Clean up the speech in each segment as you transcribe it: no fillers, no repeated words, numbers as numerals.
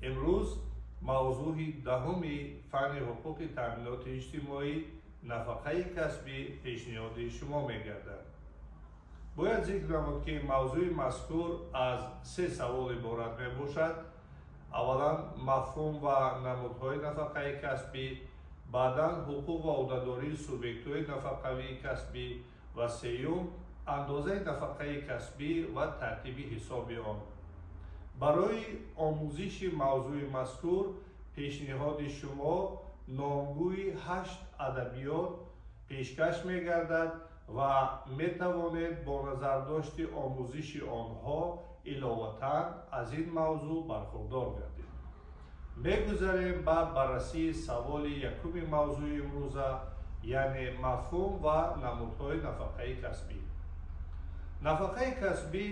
Имрӯз мавзӯи даҳуми фанни ҳуқуқи таъминоти иҷтимоӣ нафақаи касбӣ пешниҳоди шумо мегардад. Бояд зикр намуд, ки мавзӯи мазкур аз се савол иборат мебошад. Аввалан, мафҳум ва намудҳои нафақаи касбӣ, баъдан ҳуқуқ ва ӯҳдадории субъектҳои нафақавии касбӣ ва сеюм, андозаи нафақаи касбӣ ва тартиби ҳисоби он. Барои омӯзиши мавзӯи мазкур пешниҳоди шумо номгӯи 8 адабиёт пешкаш мегардад ва метавонед бо назардошти омӯзиши онҳо иловатан аз ин мавзӯъ бархурдор гардед. Мегузарем ба баррасии саволи якуми мавзӯи имрӯза, яъне мафҳум ва намудҳои нафақаи касбӣ. Нафақаи касбӣ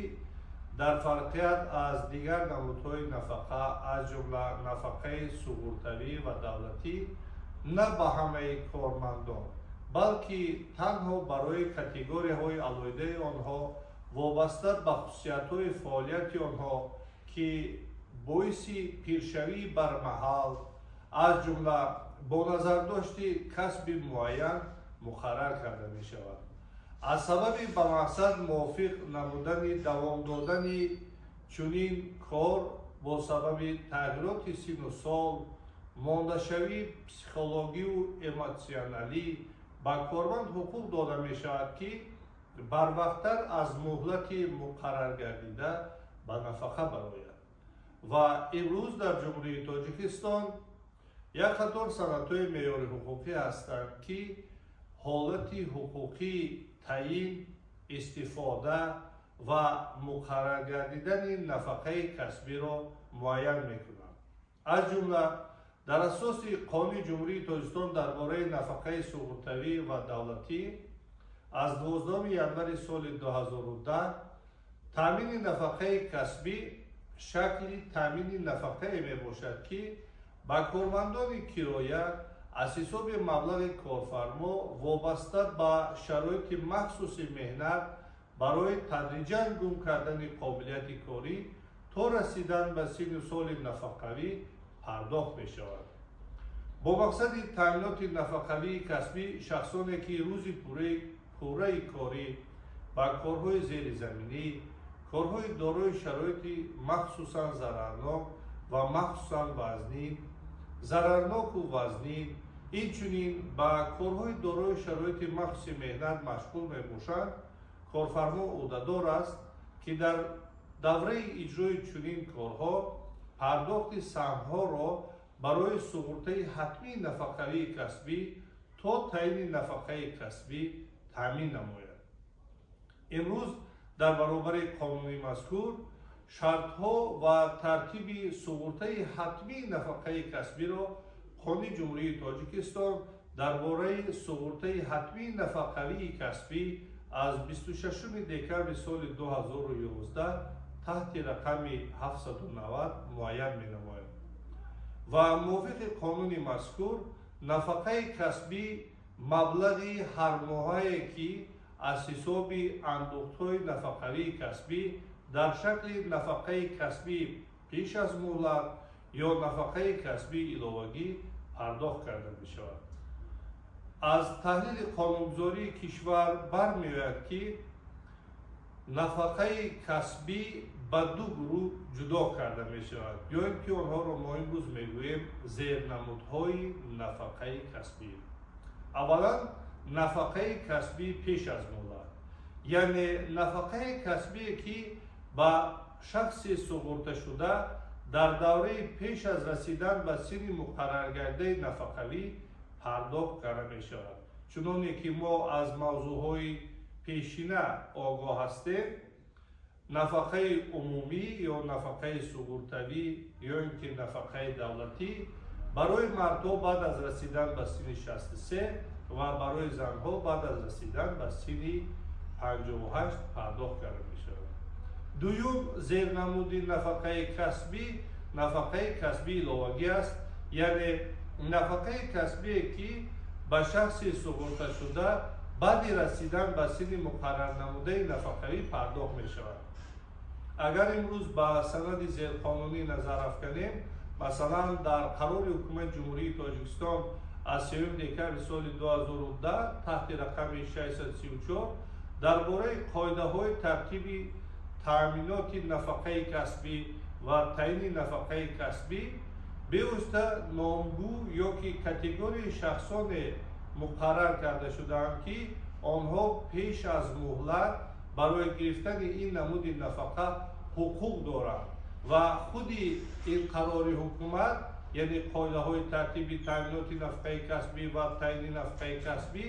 дар фарқият аз дигар намудҳои нафақа, аз ҷумла нафақаи суғуртавӣ ва давлатӣ, на ба ҳамаи кормандон, балки танҳо барои категорияҳои алоҳидаи онҳо вобаста ба хусусиятҳои фаъолияти онҳо, ки боиси пиршавии бармаҳал, аз ҷумла бо назардошти касби муайян муқаррар карда мешавад. Аз сабаби ба мақсад мувофиқ намудани давом додани чунин кор бо сабаби тағйироти синну сол, мондашавии психологию эмотсионалӣ ба корманд ҳуқуқ дода мешавад, ки барвақттар аз муҳлати муқарраргардида ба нафақа барояд. Ва имрӯз дар Ҷумҳурии Тоҷикистон як қатор санадҳои меъёри ҳуқуқӣ ҳастанд, ки ҳолати ҳуқуқии таъин, истифода ва муқарраргардидани нафақаи касбиро муайян мекунанд. Аз ҷумла дар асоси Қонуни Ҷумҳурии Тоҷикистон дар бораи нафақаи суғуртавӣ ва давлатӣ аз 12 январи соли 2010 таъмини нафақаи касбӣ шакли таъмини нафақае мебошад, ки ба кормандони кироя аз ҳисоби маблағи корфармо вобаста ба шароити махсуси меҳнат барои тадриҷан гум кардани қобилияти корӣ то расидан ба синну соли нафақавӣ пардохт мешавад. Бо мақсади таъминоти нафақавии касбӣ шахсоне, ки рӯзи пурраи корӣ ба корҳои зеризаминӣ, корҳои дорои шароити махсусан зарарнок ва махсусан вазнин, зарарноку вазнин, инчунин ба корҳои дорои шароити махсуси меҳнат машғул мебошанд, корфармо ӯҳдадор аст, ки дар давраи иҷрои чунин корҳо пардохти саҳмҳоро барои суғуртаи ҳатмии нафақавии касбӣ то таъини нафақаи касбӣ таъмин намояд. Имрӯз дар баробари қонуни мазкур шартҳо ва тартиби суғуртаи ҳатмии нафақаи касбиро Қонуни Ҷумҳурии Тоҷикистон дар бораи суғуртаи ҳатмии нафақавии касбӣ аз 26 декабри соли 2011 таҳти рақами 790 муайян менамояд. Ва мувофиқи қонуни мазкур нафақаи касбӣ маблағи ҳармоҳае, ки аз ҳисоби андӯхтҳои нафақавии касбӣ дар шакли нафақаи касбӣ пеш аз муҳлат ё нафақаи касбии иловагӣ пардохт карда мешавад. Аз таҳлили қонунгузории кишвар бармеояд, ки нафақаи касбӣ ба ду гурӯҳ ҷудо карда мешавад, ё ин ки онҳоро мо имрӯз мегӯем зернамудҳои нафақаи касбӣ. Аввалан, нафақаи касбӣ пеш аз муҳлат, яъне нафақаи касбие, ки ба шахси суғурташуда дар давраи пеш аз расидан ба синни муқарраргардаи нафақавӣ пардохт карда мешавад. Чуноне ки мо аз мавзӯъҳои пешина огоҳ ҳастем, нафақаи умумӣ ё нафақаи суғуртавӣ ё ин ки нафақаи давлатӣ барои мардҳо баъд аз расидан ба синни 63 ва барои занҳо баъд аз расидан ба синни 58 пардохт карда мешавад. Дуюм зернамуди нафақаи касбӣ нафақаи касбии иловагӣ аст, яъне нафақаи касбие, ки ба шахси суғурташуда баъди расидан ба синни муқаррарнамудаи нафақавӣ пардохт мешавад. Агар имрӯз ба санади зерқонунӣ назар афканем, Масалан, дар қарори Ҳукумати Ҷумҳурии Тоҷикистон аз 3 декабри соли 2010 таҳти рақами 634 дар бораи қоидаҳои тартиби таъминоти нафақаи касбӣ ва таъини нафақаи касбӣ бевосита номгӯ ё ки категорияи шахсоне муқаррар карда шудаанд, ки онҳо пеш аз муҳлат барои гирифтани ин намуди нафақа ҳуқуқ доранд ва худи ин қарори ҳукумат, яъне қоидаҳои тартиби таъминоти нафақаи касбӣ ва таъини нафақаи касбӣ,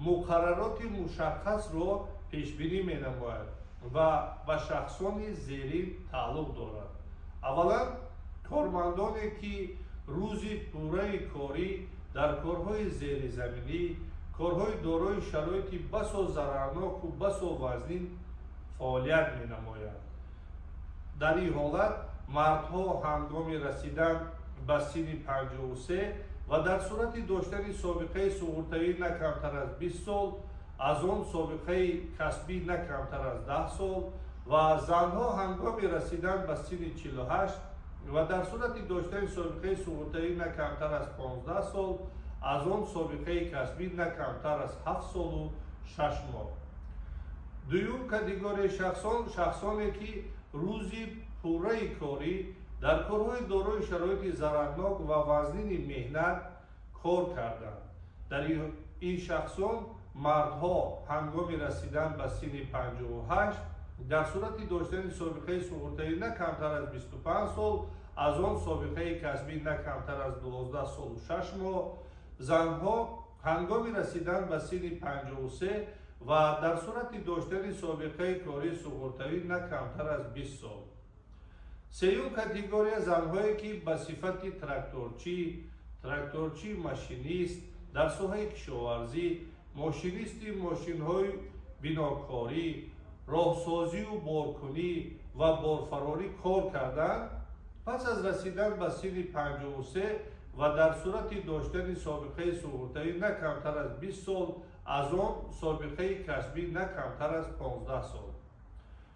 муқаррароти мушаххасро пешбинӣ менамояд ва ба шахсони зерин тааллуқ дорад. Аввалан, кормандоне ки рӯзи пурраи корӣ дар корҳои зеризаминӣ, корҳои дорои шароити басо зарарноку басо вазнин фаъолият менамоянд. Дар ин ҳолат мардҳо ҳангоми расидан ба синни 53 ва дар сурати доштани собиқаи суғуртавӣ на камтар аз 20 сол, аз он собиқаи касбӣ на камтар аз 10 сол ва занҳо ҳангоми расидан ба синни 48 ва дар сурати доштани собиқаи суғуртавӣ на камтар аз 15 сол, аз он собиқаи касбӣ на камтар аз 7 солу 6 моҳ. Дуюм категорияи шахсон шахсоне ки рӯзи пурраи корӣ дар корҳои дорои шароити зарарнок ва вазнини меҳнат кор карданд. Дар ин шахсон мардҳо ҳангоми расидан ба синни 58 дар сурати доштани собиқаи суғуртавӣ на камтар аз 25 сол, аз он собиқаи касбӣ на камтар аз 12 солу 6 моҳ, занҳо ҳангоми расидан ба синни 53 ва дар сурати доштани собиқаи кории суғуртавӣ на камтар аз 20 сол. Сеюм категория занҳое ки ба сифати тракторчӣ, тракторчи машинист дар соҳаи кишоварзӣ, мошинисти мошинҳои бинокорӣ, роҳсозию боркунӣ ва борфарорӣ кор карданд, пас аз расидан ба синни 53 ва дар сурати доштани собиқаи суғуртавӣ на камтар аз 20 сол, аз он собиқаи касбӣ на камтар аз 15 сол.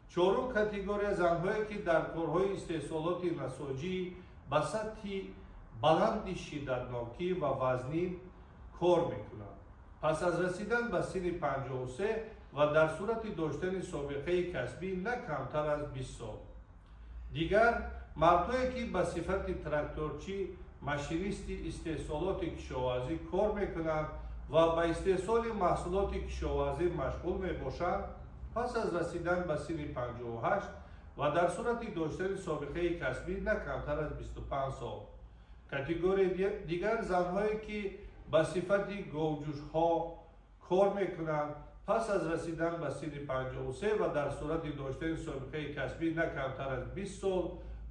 Чорум категория занҳое ки дар корҳои истеҳсолоти насоҷӣ ба сатҳи баланди шиддатнокӣ ва вазнин кор мекунанд, пас аз расидан ба синни 53 ва дар сурати доштани собиқаи касбӣ на камтар аз 20 сол. Дигар мардҳое ки ба сифати тракторчӣ, машинисти истеҳсолоти кишоварзӣ кор мекунанд ва ба истеҳсоли маҳсулоти кишоварзӣ машғул мебошанд, пас аз расидан ба синни 58 ва дар сурати доштани собиқаи касбӣ на камтар аз 25 сол. Категорияи дигар занҳое ки ба сифати говҷӯшҳо кор мекунанд, пас аз расидан ба синни 53 ва дар сурати доштани собиқаи касбӣ на камтар аз 20 сол,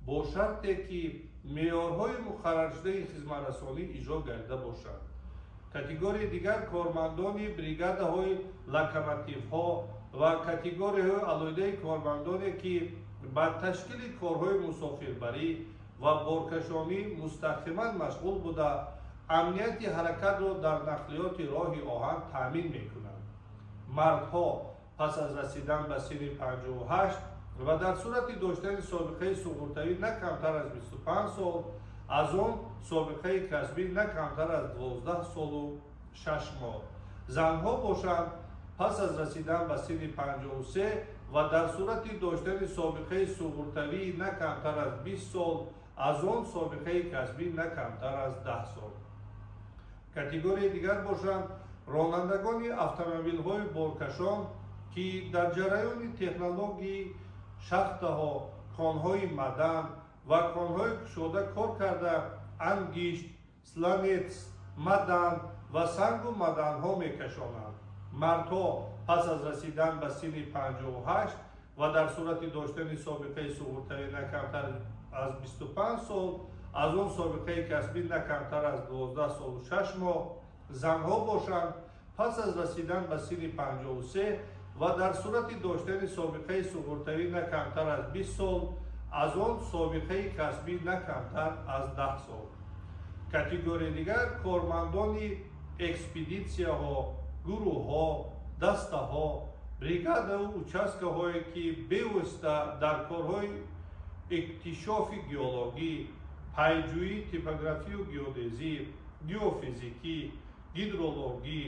бо шарте ки меъёрҳои муқарраршудаи хизматрасонӣ иҷро гардида бошанд. Категорияи дигар кормандони бригадаҳои локомотивҳо ва категорияҳои алоҳидаи кормандоне ки ба ташкили корҳои мусофирбарӣ ва боркашонӣ мустақиман машғул буда, амнияти ҳаракатро дар нақлиёти роҳи оҳан таъмин мекунанд. Мардҳо пас аз расидан ба синни 58 ва дар сурати доштани собиқаи суғуртавӣ на камтар аз 25 сол, аз он собиқаи касбӣ на камтар аз 12 солу 6 моҳ. Занҳо бошанд пас аз расидан ба синни 53 ва дар сурати доштани собиқаи суғуртавӣ на камтар аз 20 сол, аз он собиқаи касбӣ на камтар аз 10 сол. Категорияи дигар бошанд ронандагони автомобилҳои боркашон ки дар ҷараёни технологияи шахтаҳо, конҳои мадан ва конҳои кушода кор карда, ангишт, сланец, мадан ва сангу маданҳо мекашонанд. Мардҳо пас аз расидан ба синни 58 ва дар сурати доштани собиқаи суғуртавӣ на камтар аз 25 сол, аз он собиқаи касбӣ на камтар аз 12 солу 6 моҳ. Занҳо бошанд пас аз расидан ба синни 53 ва дар сурати доштани собиқаи суғуртавӣ на камтар аз 20 сол, аз он собиқаи касбӣ на камтар аз 10 сол. Категорияи дигар кормандони экспедитсияҳо, гурӯҳҳо, дастаҳо, бригадаву участкаҳое ки бевосита дар корҳои иктишофи геологӣ, пайҷӯӣ, типографию геодезӣ, геофизикӣ, гидрологӣ,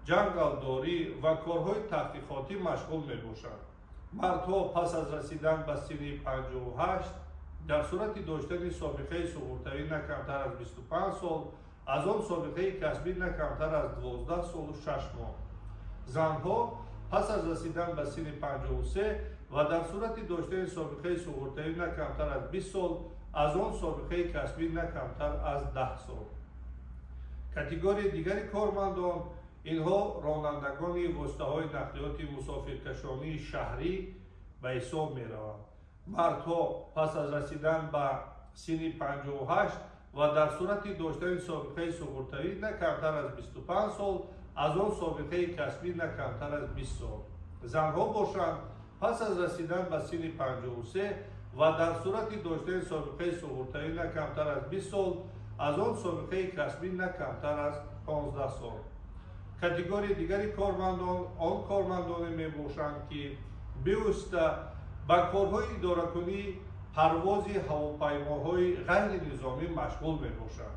ҷангалдорӣ ва корҳои таҳқиқотӣ машғул мебошанд. Мардҳо пас аз расидан ба синни 58 дар сурати доштани собиқаи суғуртавӣ на камтар аз 25 сол, аз он собиқаи касбӣ на камтар аз 12 солу 6 моҳ. Занҳо пас аз расидан ба синни 53 ва дар сурати доштани собиқаи суғуртавӣ на камтар аз 20 сол, аз он собиқаи касбӣ на камтар аз 10 сол. Категорияи дигари кормандон инҳо ронандагони воситаҳои нақлиёти мусофиркашонии шаҳрӣ ба ҳисоб мераванд. Мардҳо пас аз расидан ба синни 58 ва дар сурати доштани собиқаи суғуртавӣ на камтар аз 25 сол, аз он собиқаи касбӣ на камтар аз 20 сол. Занҳо бошанд пас аз расидан ба синни 53 ва дар сурати доштани собиқаи суғуртавӣ на камтар аз 20 сол, аз он собиқаи касбӣ на камтар аз 15 сол. Категорияи дигари кормандон он кормандоне мебошанд, ки бевосита ба корҳои идоракунии парвози ҳавопаймоҳои ғайринизомӣ машғул мебошанд.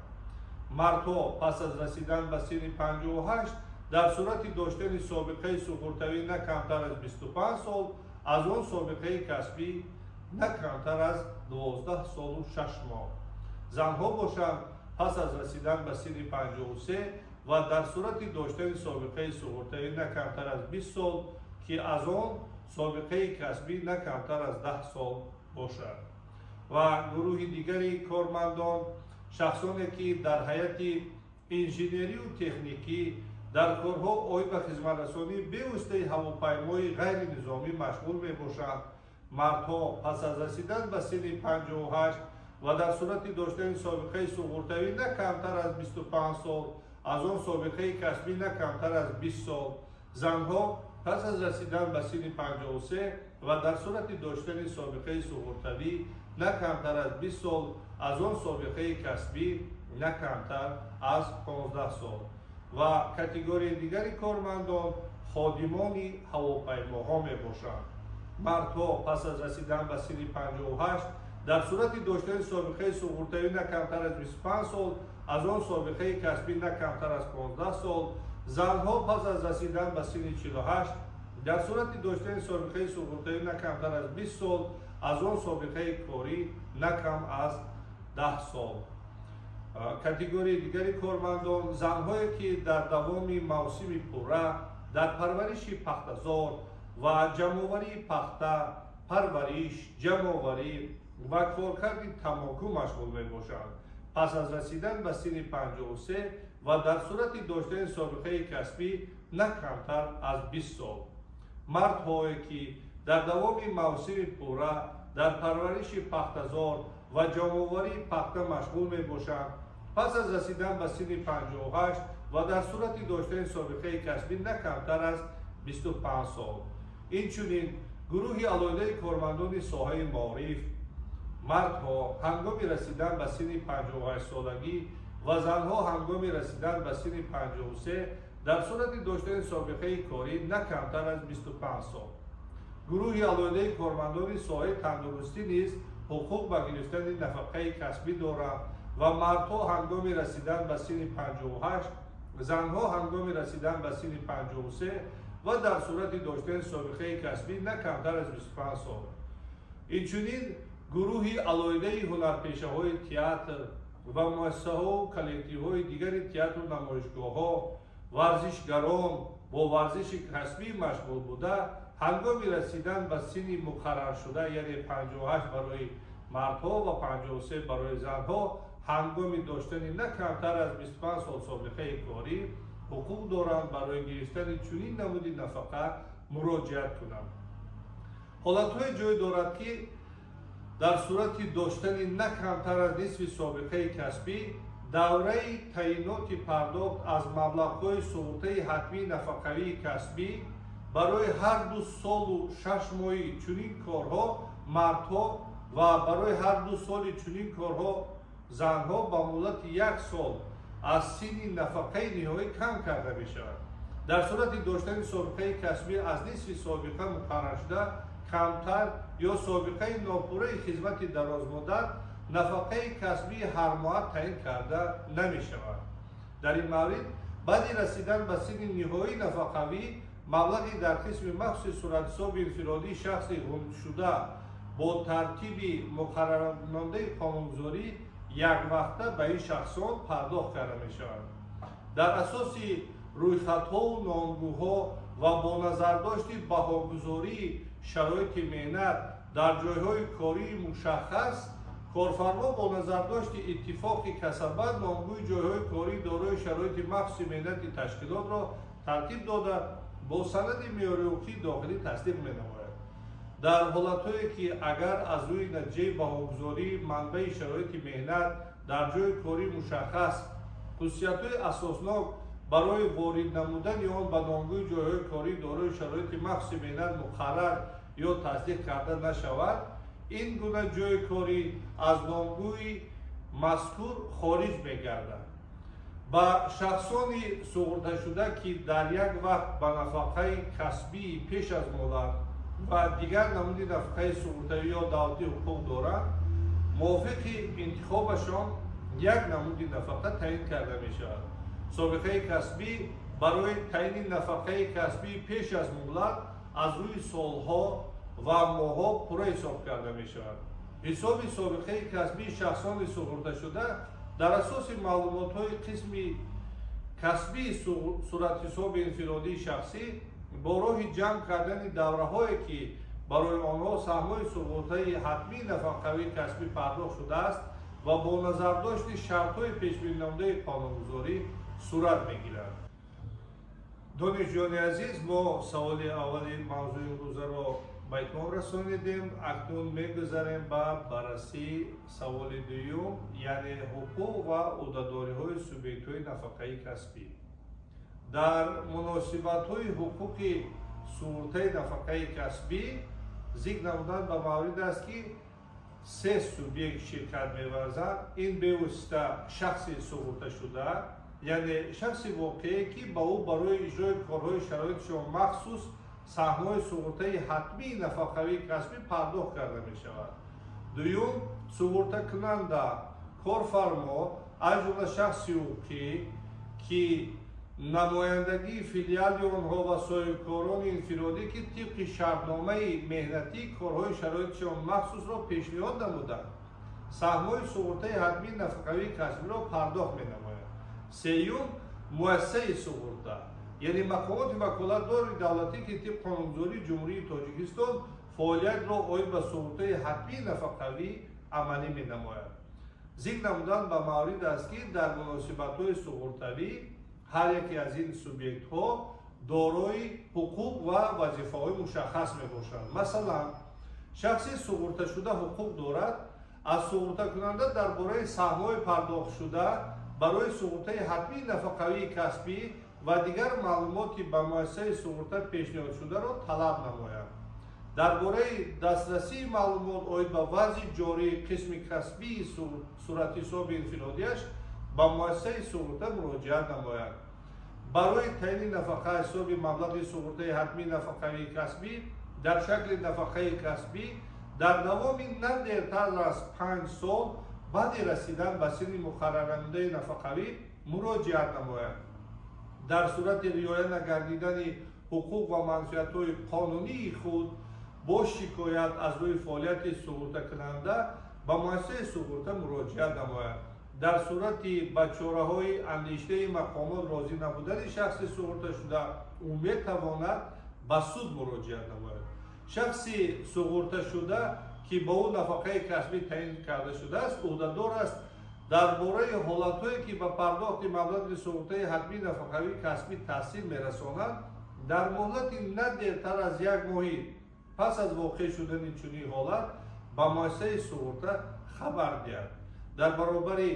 Мардҳо пас аз расидан ба синни 58 дар сурати доштани собиқаи суғуртавӣ на камтар аз 25 сол, аз он собиқаи касбӣ на камтар аз 12 солу 6 моҳ. Занҳо бошанд пас аз расидан ба синни 53 ва дар сурати доштани собиқаи суғуртавӣ на камтар аз 20 сол, ки аз он собиқаи касбӣ на камтар аз 10 сол бошад. Ва гурӯҳи дигари кормандон шахсоне ки дар ҳайати инженерию техникӣ дар корҳо оид ба хизматрасонии бевоситаи ҳавопаймои ғайринизомӣ машғул мебошанд. Мардҳо пас аз расидан ба синни 58 ва дар сурати доштани собиқаи суғуртавӣ на камтар аз 25 сол, аз он собиқаи касбӣ на камтар аз 20 сол. Занҳо пас аз расидан ба синни 53 ва дар сурати доштани собиқаи суғуртавӣ на камтар аз 20 сол, аз он собиқаи касбӣ на камтар аз 15 сол. Ва категорияи дигари кормандон ходимони ҳавопаймоҳо мебошанд. Мардҳо пас аз расидан ба синни 58 дар сурати доштани собиқаи суғуртавӣ на камтар аз 25 сол, аз он собиқаи касбӣ на камтар аз 15 сол. Занҳо пас аз расидан ба синни 48 дар сурати доштани собиқаи суғуртавӣ на камтар аз 20 сол, аз он собиқаи корӣ на кам аз 10 сол. Категорияи дигари кормандон занҳое ки дар давоми мавсими пурра дар парвариши пахтазор ва ҷамъоварии пахта, парвариш, ҷамъоварӣ ва коркарди тамоку машғул мебошанд. Пас аз расидан ба синни 53 ва дар сурати доштани собиқаи касбӣ на камтар аз 20 сол. Мардҳое ки дар давоми мавсими пурра дар парвариши пахтазор ва ҷамъоварии пахта машғул мебошанд, пас аз расидан ба синни 58 ва дар сурати доштани собиқаи касбӣ на камтар аз 25 сол. Инчунин гурӯҳи алоҳидаи кормандони соҳаи маориф мардҳо ҳангоми расидан ба синни 58 солагӣ ва занҳо ҳангоми расидан ба синни 53 дар сурати доштани собиқаи корӣ на камтар аз 25 сол. Гурӯҳи алоҳидаи кормандони соҳаи тандурустӣ низ ҳуқуқ ба гирифтани нафақаи касбӣ доранд ва мардҳо ҳангоми расидан ба синни 58, занҳо ҳангоми расидан ба синни 53 ва дар сурати доштани собиқаи касбӣ на камтар аз 25 сол. Инчунин гурӯҳи алоҳидаи ҳунарпешаҳои театр ва муассисаҳову коллективҳои дигари театру намоишгоҳҳо, варзишгарон бо варзиши касбӣ машғул буда, ҳангоми расидан ба синни муқарраршуда, яъне 58 барои мардҳо ва 53 барои занҳо, ҳангоми доштани на камтар аз 25 сол собиқаи корӣ ҳуқуқ доранд барои гирифтани чунин намуди нафақа муроҷиат кунанд. Ҳолатҳое ҷой дорад, ки дар сурати доштани на камтар аз нисфи собиқаи касбӣ давраи таъиноти пардохт аз маблағҳои суғуртаи ҳатмии нафақавии касбӣ барои ҳар ду солу 6 моҳи чунин корҳо мардҳо ва барои ҳар ду соли чунин корҳо занҳо ба муҳлати 1 сол аз синни нафақаи ниҳоӣ кам карда мешавад. Дар сурати доштани собиқаи касбӣ аз нисфи собиқа муқарраршуда камтар ё собиқаи нопурраи хизмати дарозмуддат нафақаи касбии ҳармоҳа таъин карда намешавад. Дар ин маврид баъди расидан ба синни ниҳоии нафақавӣ маблағи дар қисми махсуси суратҳисоби инфиродии шахси гумшуда бо тартиби муқаррарнамудаи қонунгузорӣ яквақта ба ин шахсон пардохт карда мешавад. Дар асоси рӯйхатҳову номгӯҳо ва бо назардошти баҳогузории шароити меҳнат дар ҷойҳои кории мушаххас, корфармо бо назардошти иттифоқи касаба номгӯи ҷойҳои кории дорои шароити махсуси меҳнати ташкилотро тартиб дода, бо санади меъёриҳуқуқии дохилӣ тасдиқ менамояд. Дар ҳолатҳое ки агар аз рӯи натиҷаи баҳогузории манбаи шароити меҳнат дар ҷойи кории мушаххас хусусиятҳои асоснок барои ворид намудани он ба номгӯи ҷойҳои кории дорои шароити махсуси меҳнат муқаррар ё тасдиқ карда нашавад, ин гуна ҷойи корӣ аз номгӯи мазкур хориҷ мегардад. Ба шахсони суғурташуда, ки дар як вақт ба нафақаи касбии пеш аз муҳлат ва дигар намуди нафақаи суғуртавӣ ё давлатӣ ҳуқуқ доранд, мувофиқи интихобашон як намуди нафақа таъин карда мешавад. Собиқаи касбӣ барои таъини нафақаи касбии пеш аз муҳлат аз рӯи солҳо ва моҳҳо пурра ҳисоб карда мешавад. Ҳисоби собиқаи касбии шахсони суғурташуда дар асоси маълумотҳои қисми касбии суратҳисоби инфиродии шахсӣ бо роҳи ҷамъ кардани давраҳое, ки барои онҳо саҳмҳои суғуртаи ҳатмии нафақавии касбӣ пардохт шудааст ва бо назардошти шартҳои пешбининамудаи қонунгузорӣ сурат мегирад. Донишҷӯёни азиз, мо саволи аввали мавзӯи имрӯзаро ба итмом расонидем. Акнун мегузарем ба баррасии саволи дуюм, яъне ҳуқуқ ва ӯҳдадориҳои субъектҳои нафақаи касбӣ. Дар муносибатҳои ҳуқуқи суғуртаи нафақаи касбӣ зикр намудан ба маврид аст, ки се субъект ширкат меварзанд. Ин бевосита шахси суғурташуда, яъне шахси воқеие, ки ба ӯ барои иҷрои корҳои шароитшон махсус саҳмҳои суғуртаи ҳатмии нафақавии касбӣ пардохт карда мешавад. Дуюм, суғуртакунанда корфармо, аз ҷумла шахси ҳуқуқӣ, ки намояндагии филиали онҳо ва соҳибкорони инфиродӣ, ки тибқи шартномаи меҳнатӣ корҳои шароитшон махсусро пешниҳод намуданд, саҳмҳои суғуртаи ҳатмии нафақавии касбиро пардохт менамояд. Сеюм, муассисаи суғурта, яъне мақомоти ваколатдори давлатӣ, ки тибқи қонунгузории Ҷумҳурии Тоҷикистон фаъолиятро оид ба суғуртаи ҳатмии нафақавӣ амалӣ менамояд. Зикр намудан ба маврид аст, ки дар муносибатҳои суғуртавӣ ҳар яке аз ин субъектҳо дорои ҳуқуқ ва вазифаҳои мушаххас мебошанд. Масалан, шахси суғурташуда ҳуқуқ дорад аз суғуртакунанда дар бораи саҳмҳои пардохтшуда барои суғуртаи ҳатмии нафақавии касбӣ ва дигар маълумоти ба муассисаи суғурта пешниҳодшударо талаб намояд. Дар бораи дастрасии маълумот оид ба вазъи ҷории қисми касбии суратҳисоби инфиродиаш ба муассисаи суғурта муроҷиат намояд. Барои таъини нафақа ҳисоби маблағи суғуртаи ҳатмии нафақавии касбӣ дар шакли нафақаи касбӣ дар давоми на дертар аз 5 сол баъди расидан ба синни муқаррарнамудаи нафақавӣ муроҷиат намояд. Дар сурати риоя нагардидани ҳуқуқ ва манфиатҳои қонунии худ бо шикоят аз рӯи фаъолияти суғуртакунанда ба муассисаи суғурта муроҷиат намояд. Дар сурати ба чораҳои андешидаи мақомот розӣ набудани шахси суғурташуда, ӯ метавонад ба суд муроҷиат намояд. Шахси суғурташуда, ки ба ӯ нафақаи касбӣ таъин карда шудааст, ӯҳдадор аст дар бораи ҳолатҳое, ки ба пардохти маблағи суғуртаи ҳатмии нафақавии касбӣ таъсир мерасонанд, дар муҳлати на дертар аз як моҳӣ пас аз воқеъ шудани чунин ҳолат ба муассисаи суғурта хабар диҳад. Дар баробари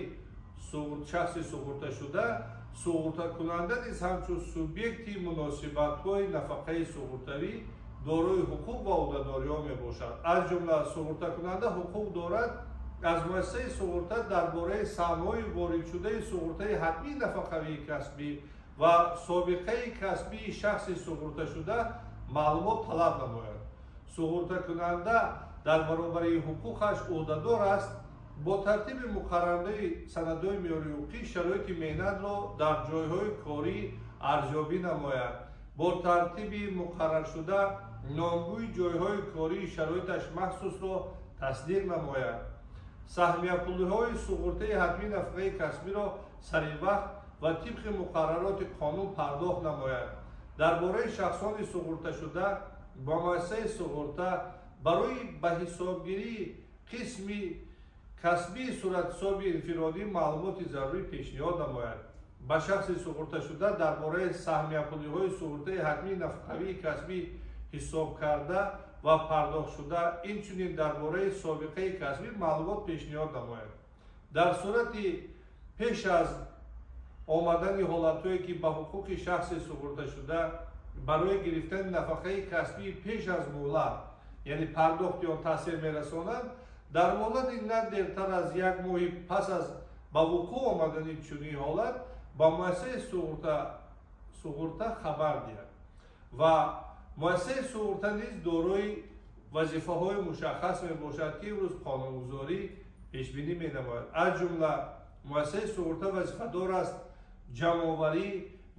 шахси суғурташуда, суғуртакунанда низ ҳамчун субъекти муносибатҳои нафақаи суғуртавӣ дорои ҳуқуқ ва ӯҳдадориҳо мебошад. Аз ҷумла суғуртакунанда ҳуқуқ дорад аз муассисаи суғурта дар бораи саҳмҳои воридшудаи суғуртаи ҳатмии нафақавии касбӣ ва собиқаи касбии шахси суғурташуда маълумот талаб намояд. Суғуртакунанда дар баробари ҳуқуқаш ӯҳдадор аст Бо тартиби муқаррарнаи санадҳои меъёрии ҳуқуқӣ шароити меҳнатро дар ҷойҳои корӣ арзёбӣ намояд. Бо тартиби муқарраршуда номгӯи ҷойҳои кории шароиташ махсусро тасдиқ намояд. Саҳмияпулиҳои суғуртаи ҳатмии нафақаи касбиро саривақт ва тибқи муқаррароти қонун пардохт намояд. Дар бораи шахсони суғурташуда ба муассисаи суғурта барои ба ҳисобгирии қисми касбии суратҳисоби инфиродӣ маълумоти зарурӣ пешниҳод намояд. Ба шахси суғурташуда дар бораи саҳмияпулиҳои суғуртаи ҳатмии нафақавии касбӣ ҳисобкарда ва пардохтшуда, инчунин дар бораи собиқаи касбӣ маълумот пешниҳод намояд. Дар сурати пеш аз омадани ҳолатҳое, ки ба ҳуқуқи шахси суғурташуда барои гирифтани нафақаи касбии пеш аз муҳлат, яъне пардохти он таъсир мерасонанд, дар муҳлати на дертар аз як моҳи пас аз ба вуқӯъ омадани чунин ҳолат ба муассисаи суғурта хабар диҳад. Ва муассисаи суғурта низ дорои вазифаҳои мушаххас мебошад, ки имрӯз қонунгузорӣ пешбинӣ менамояд. Аз ҷумла муассисаи суғурта вазифадор аст ҷамъоварӣ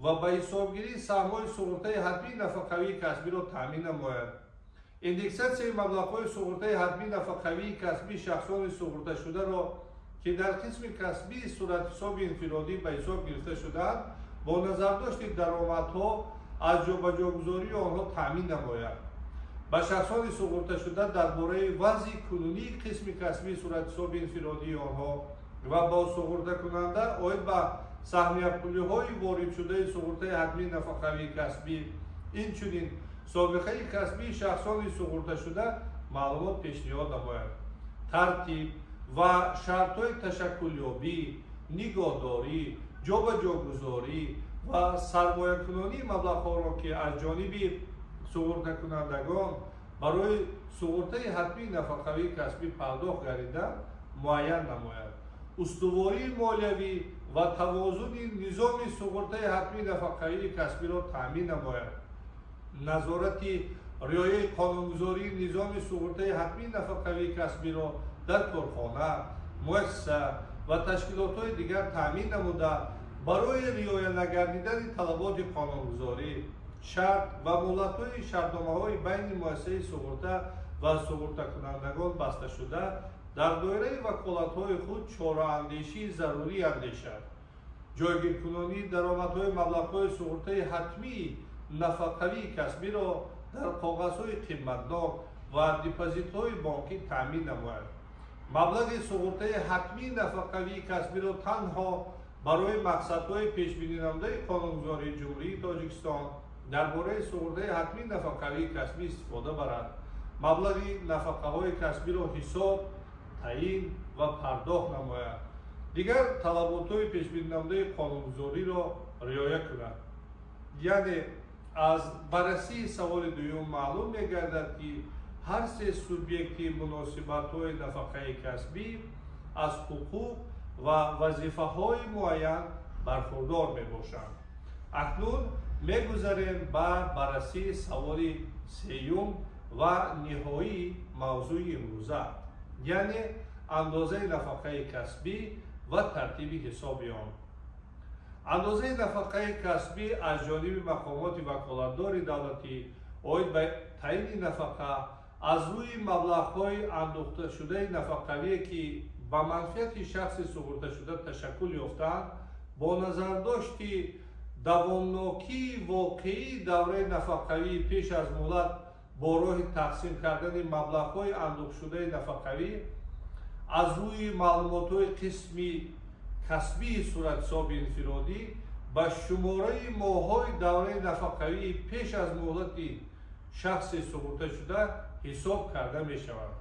ва ба ҳисобгирии саҳмҳои суғуртаи ҳатмии нафақавии касбиро таъмин намояд. Индексатсияи маблағҳои суғуртаи ҳатмии нафақавии касбии шахсони суғурташударо, ки дар қисми касбии суратҳисоби инфиродӣ ба ҳисоб гирифта шудаанд, бо назардошти даромадҳо аз ҷобаҷогузории онҳо таъмин намояд. Ба шахсони суғурташуда дар бораи вазъи кунунии қисми касбии суратҳисоби инфиродии онҳо ва бо суғуртакунанда оид ба саҳмияпулиҳои воридшудаи суғуртаи ҳатмии нафақавии касбӣ, инчунин собиқаи касбии шахсони суғурташуда маълумот пешниҳод намояд. Тартиб ва шартҳои ташаккулёбӣ, нигоҳдорӣ, ҷобаҷогузорӣ ва сармоякунонии маблағҳоро, ки аз ҷониби суғуртакунандагон барои суғуртаи ҳатмии нафақавии касбӣ пардохт гардида, муайян намояд. Устувории молиявӣ ва тавозуни низоми суғуртаи ҳатмии нафақавии касбиро таъмин намояд. Назорати риояи қонунгузории низоми суғуртаи ҳатмии нафақавии касбиро дар корхона, муассиса ва ташкилотҳои дигар таъмин намуда, барои риоя нагардидани талаботи қонунгузорӣ, шарт ва муҳлатҳои шартномаҳои байни муассисаи суғурта ва суғуртакунандагон басташуда, дар доираи ваколатҳои худ чораандешии зарурӣ андешад. Ҷойгиркунонии даромадҳои маблағҳои суғуртаи ҳатмии нафақавии касбиро дар коғазҳои қиматнок ва депозитҳои бонкӣ таъмин намояд. Маблағи суғуртаи ҳатмии нафақавии касбиро танҳо барои мақсадҳои пешбининамудаи қонунгузории Ҷумҳурии Тоҷикистон дар бораи суғуртаи ҳатмии нафақавии касбӣ истифода барад. Маблағи нафақаҳои касбиро ҳисоб, таъин ва пардохт намояд. Дигар талаботҳои пешбининамудаи қонунгузориро риоя кунад. Яъне аз баррасии саволи дуюм маълум мегардад, ки ҳар се субъекти муносибатҳои нафақаи касбӣ аз ҳуқуқ ва вазифаҳои муайян бархурдор мебошанд. Акнун мегузарем ба баррасии саволи сеюм ва ниҳоии мавзӯи имрӯза, яъне андозаи нафақаи касбӣ ва тартиби ҳисоби он. Андозаи нафақаи касбӣ аз ҷониби мақомоти ваколатдори давлатӣ оид ба таъини нафақа аз рӯи маблағҳои андӯхташудаи нафақавие, ки ба манфиати шахси суғурташуда ташаккул ёфтаанд, бо назардошти давомнокии воқеии давраи нафақавии пеш аз муҳлат бо роҳи тақсим кардани маблағҳои андӯхтшудаи нафақавӣ аз рӯи маълумотҳои қисми касбии суратҳисоби инфиродӣ ба шумораи моҳҳои давраи нафақавии пеш аз муҳлати шахси суғурташуда ҳисоб карда мешавад.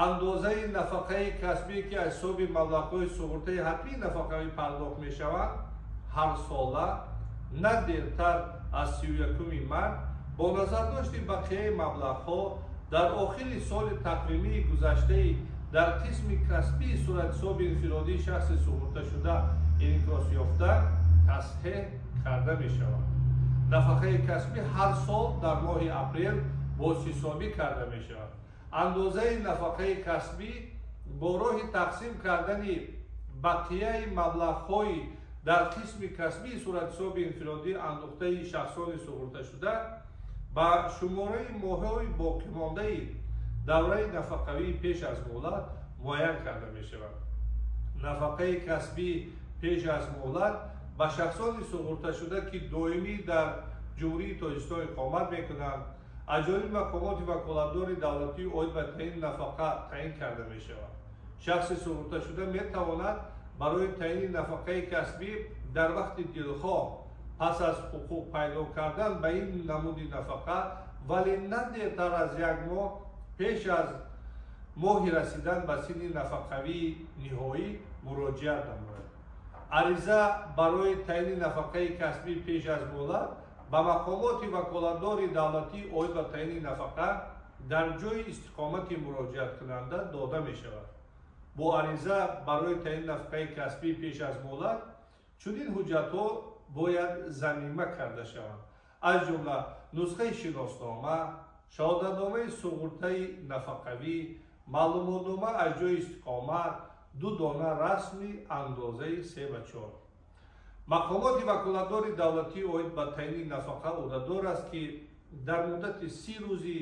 Андозаи нафақаи касбие, ки аз ҳисоби маблағҳои суғуртаи ҳатмии нафақавӣ пардохт мешавад, ҳар сола на дертар аз 31 март бо назардошти бақияи маблағҳо дар охири соли тақвимии гузаштаи дар қисми касбии суратҳисоби инфиродии шахси суғурташуда инъикос ёфта тасҳеҳ карда мешавад. Нафақаи касбӣ ҳар сол дар моҳи апрел бозҳисобӣ карда мешавад. Андозаи нафақаи касбӣ бо роҳи тақсим кардани бақияи маблағҳои дар қисми касбии суратҳисоби инфиродӣ андӯхтаи шахсони суғурташуда ба шумораи моҳҳои боқимондаи давраи нафақавии пеш аз муҳлат муайян карда мешавад. Нафақаи касбӣ пеш аз муҳлат ба шахсони суғурташуда, ки доимӣ дар Ҷумҳурии Тоҷикистон иқомат мекунанд, аз ҷониби мақомоти ваколатдори давлатӣ оид ба таъини нафақа таъин карда мешавад. Шахси суғурташуда метавонад барои таъини нафақаи касбӣ дар вақти дилхоҳ пас аз ҳуқуқ пайдо кардан ба ин намуди нафақа, вале на дертар аз як моҳ пеш аз моҳи расидан ба синни нафақавии ниҳоӣ муроҷиат намояд. Ариза барои таъини нафақаи касбӣ пеш аз муҳлат ба мақомоти ваколатдори давлатӣ оид ба таъини нафақа дар ҷойи истиқомати муроҷиаткунанда дода мешавад. Бо ариза барои таъини нафақаи касбӣ пеш аз муҳлат чунин ҳуҷҷатҳо бояд замима карда шаванд, аз ҷумла нусхаи шиноснома, шаҳодатномаи суғуртаи нафақавӣ, маълумотнома аз ҷойи истиқомат, 2 дона расми андозаи 3 ба 4. Мақомоти ваколатдори давлатӣ оид ба таъини нафақа ӯҳдадор аст, ки дар муддати 30 рӯзи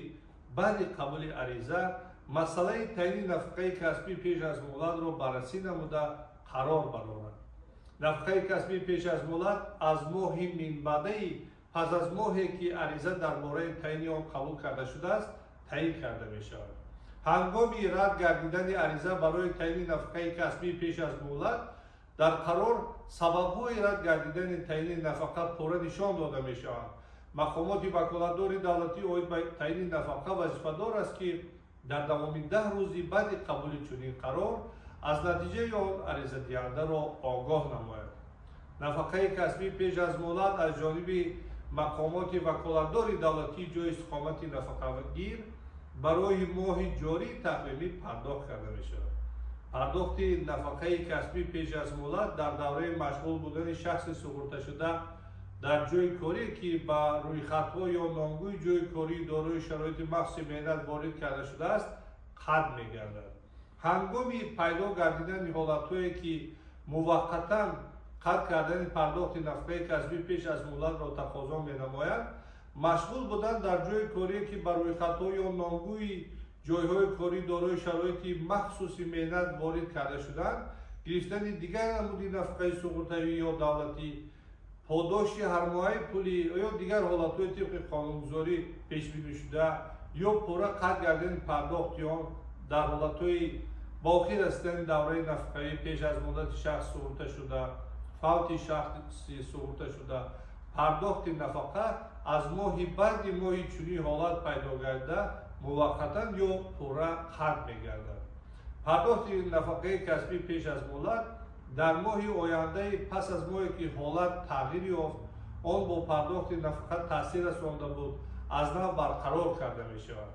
баъди қабули ариза масъалаи таъини нафақаи касбӣ пеш аз муҳлатро баррасӣ намуда қарор барорад. Нафақаи касбӣ пеш аз муҳлат аз моҳи минбаъдаи пас аз моҳе, ки ариза дар бораи таъини он қабул карда шудааст, таъин карда мешавад. Ҳангоми рад гардидани ариза барои таъини нафақаи касбӣ пеш аз муҳлат дар қарор сабабҳои рад гардидани таъини нафақа пурра нишон дода мешаванд. Мақомоти ваколатдори давлатӣ оид ба таъини нафақа вазифадор аст, ки дар давоми 10 рӯзи баъди қабули чунин қарор аз натиҷаи он аризадиҳандаро огоҳ намояд. Нафақаи касбӣ пеш аз муҳлат аз ҷониби мақомоти ваколатдори давлатии ҷойи истиқомати нафақагир барои моҳи ҷории тақвимӣ пардохт карда мешавад. Пардохти нафақаи касбӣ пеш аз муҳлат дар давраи машғул будани шахси суғурташуда дар ҷойи корӣ, ки ба рӯйхатҳо ё номгӯи ҷойи кории дорои шароити махсуси меҳнат ворид карда шудааст, қатъ мегардад. Ҳангоми пайдо гардидани ҳолатҳое, ки муваққатан қатъ кардани пардохти нафақаи касбӣ пеш аз муҳлатро тақозо менамояд, машғул будан дар ҷойи корӣ, ки ба рӯйхатҳо ё номгӯи ҷойҳои корӣ дорои шароити махсуси меҳнат ворид карда шудаанд, гирифтани дигар намуди нафақаи суғуртавӣ ё давлатӣ, подоши ҳармоҳаи пулӣ ё дигар ҳолатҳои тибқи қонунгузорӣ пешбинишуда ё пурра қатъ гардидани пардохти он дар ҳолатҳои ба охир расидани давраи нафақавӣ пеш аз муҳлати шахс суғурташуда, фавти шахси суғурташуда, пардохти нафақа аз моҳи баъди моҳи чунин ҳолат пайдо гардида муваққатан ё пурра қатъ мегардад. Пардохти нафақаи касбӣ пеш аз муҳлат дар моҳи ояндаи пас аз моҳе, ки ҳолат тағйир ёфт, он бо пардохти нафақа таъсир расонда буд, аз нав барқарор карда мешавад.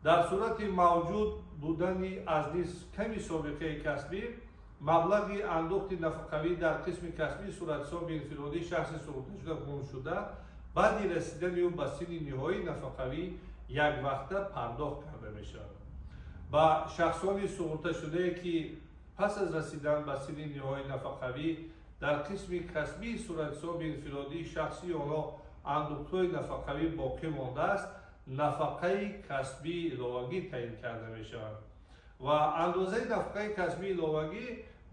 Дар сурати мавҷуд будани аз нисф ками собиқаи касбӣ, маблағи андӯхти нафақавӣ дар қисми касбии суратҳисоби инфиродии шахси суғурташуда гумшуда баъди расидани ӯ ба синни ниҳоии нафақавӣ яквақта пардохт карда мешавад. Ба шахсони суғурташудае, ки пас аз расидан ба синни ниҳоии нафақавӣ дар қисми касбии суратҳисоби инфиродии шахсии онҳо андӯхтҳои нафақавӣ боқӣ мондааст, нафақаи касбии иловагӣ таъин карда мешавад ва андозаи нафақаи касбии иловагӣ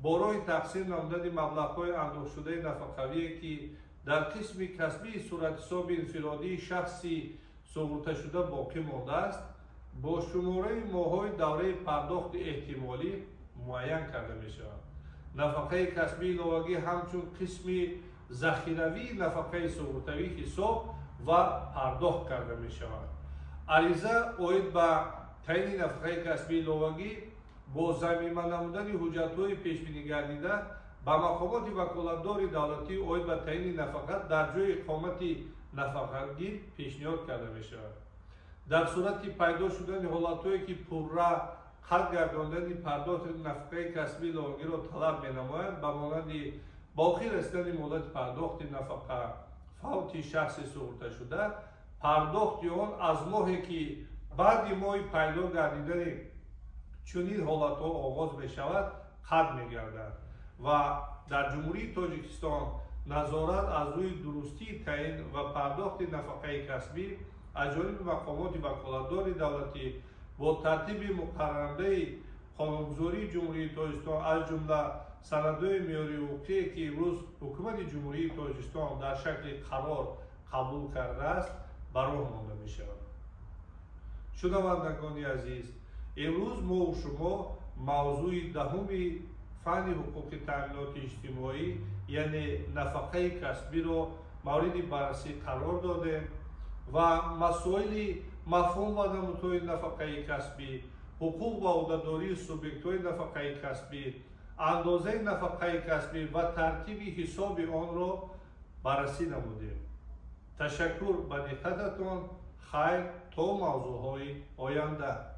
бо роҳи тақсим намудани маблағҳои андӯхтшудаи нафақавие, ки дар қисми касбии суратҳисоби инфиродии шахси суғурташуда боқӣ мондааст, бо шумораи моҳҳои давраи пардохти эҳтимолӣ муайян карда мешавад. Нафақаи касбии иловагӣ ҳамчун қисми захиравии нафақаи суғуртавӣ ҳисоб ва пардохт карда мешавад. Ариза оид ба таъини нафақаи касбии иловагӣ бо замима намудани ҳуҷҷатҳои пешбинигардида ба мақомоти ваколатдори давлатӣ оид ба таъини нафақа дар ҷойи иқомати нафақагир пешниҳод карда мешавад. Дар сурати пайдо шудани ҳолатҳое, ки пурра қатъ гардондани пардохти нафақаи касбии иловагиро талаб менамоянд, ба монанди ба охир расидани муҳлати пардохти нафақа, фавти шахси суғурташуда, пардохти он аз моҳе, ки баъди моҳи пайдо гардидани Чунин ҳолатҳо оғоз мешавад, қатъ мегардад ва дар Ҷумҳурии Тоҷикистон назорат аз рӯи дурустии таъин ва пардохти нафақаи касбӣ аз ҷониби мақомоти ваколатдори давлатӣ бо тартиби муқаррарнамудаи қонунгузории Ҷумҳурии Тоҷикистон, аз ҷумла санадҳои меъёрии ҳуқуқие, ки имрӯз Ҳукумати Ҷумҳурии Тоҷикистон дар шакли қарор қабул кардааст, ба роҳ монда мешавад. Шунавандагони азиз, имрӯз мову шумо мавзӯи даҳуми фанни ҳуқуқи таъминоти иҷтимоӣ, яъне нафақаи касбиро мавриди баррасӣ қарор додем ва масоили мафҳум ва намудҳои нафақаи касбӣ, ҳуқуқ ва ӯҳдадории субъектҳои нафақаи касбӣ, андозаи нафақаи касбӣ ва тартиби ҳисоби онро баррасӣ намудем. Ташаккур ба диққататон. Хайр, то мавзӯъҳои оянда.